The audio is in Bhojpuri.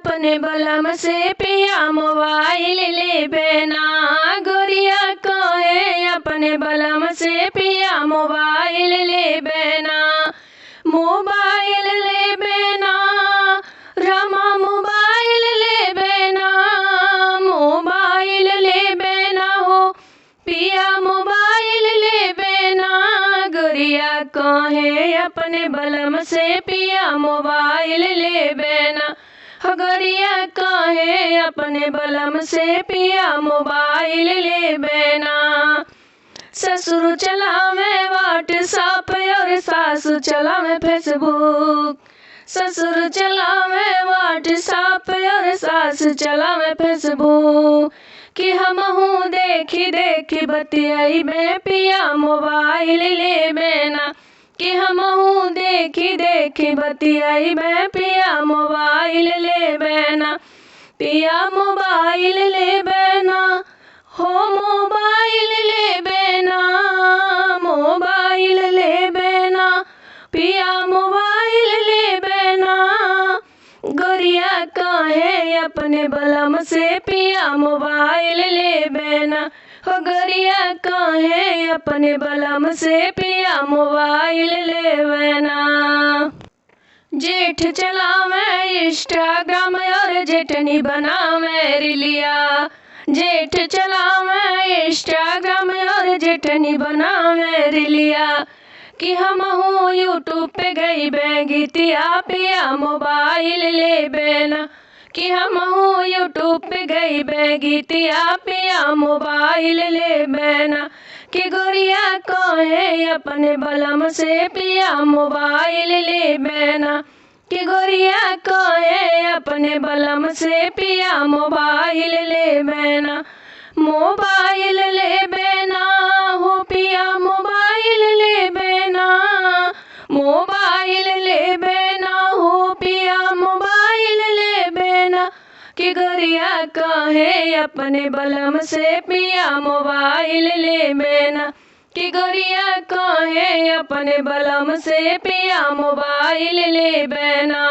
अपने बलम से पिया मोबाइल लेबे ना। गोरिया कहे अपने बलम से पिया मोबाइल लेबे ना। मोबाइल लेबे ना रमा मोबाइल लेबे ना। मोबाइल लेबे ना हो पिया मोबाइल लेबे ना। गोरिया कहे अपने बलम से पिया मोबाइल लेबे ना। हो गोरिया कहे अपने बलम से पिया मोबाइल लेबे ना। ससुर चलावे व्हाट्सएप और सासू चलावे फेसबुक। ससुर चलावे व्हाट्सएप और सास चलावे फेसबुक। कि हमहू देखी देखी बतियाइबे पिया मोबाइल लेबे ना। कि हमहू देखी देखी बतियाइबे पिया मोबाइल लेबे ना। पिया मोबाइल लेबे ना हो मोबाइल लेबे ना। मोबाइल लेबे ना पिया मोबाइल लेबे ना। गोरिया कहे अपने बलम से पिया मोबाइल लेबे ना। हो गोरिया कहे अपने बलम से पिया मोबाइल लेबे ना। जेठ चलावे इंस्टाग्राम और जेठनी बनावे रिलिया। जेठ चलावे इंस्टाग्राम और जेठनी बनावे रिलिया। कि हमहू यूट्यूब पे गईबे गीतिया पिया मोबाइल लेबे ना। कि हमहू यूट्यूब पे गईबे गीतिया पिया मोबाइल लेबे ना। कि गोरिया कहे अपने बलम से पिया मोबाइल लेबे ना। कि गोरिया कहे अपने बलम से पिया मोबाइल लेबे ना। मोबाइल लेबे ना हो पिया मोबाइल लेबे ना। मोबाइल लेबे ना हो पिया मोबाइल लेबे ना। कि गोरिया कहे अपने बलम से पिया मोबाइल लेबे ना। कि गोरिया कहे अपने बलम से पिया मोबाइल लेबे ना।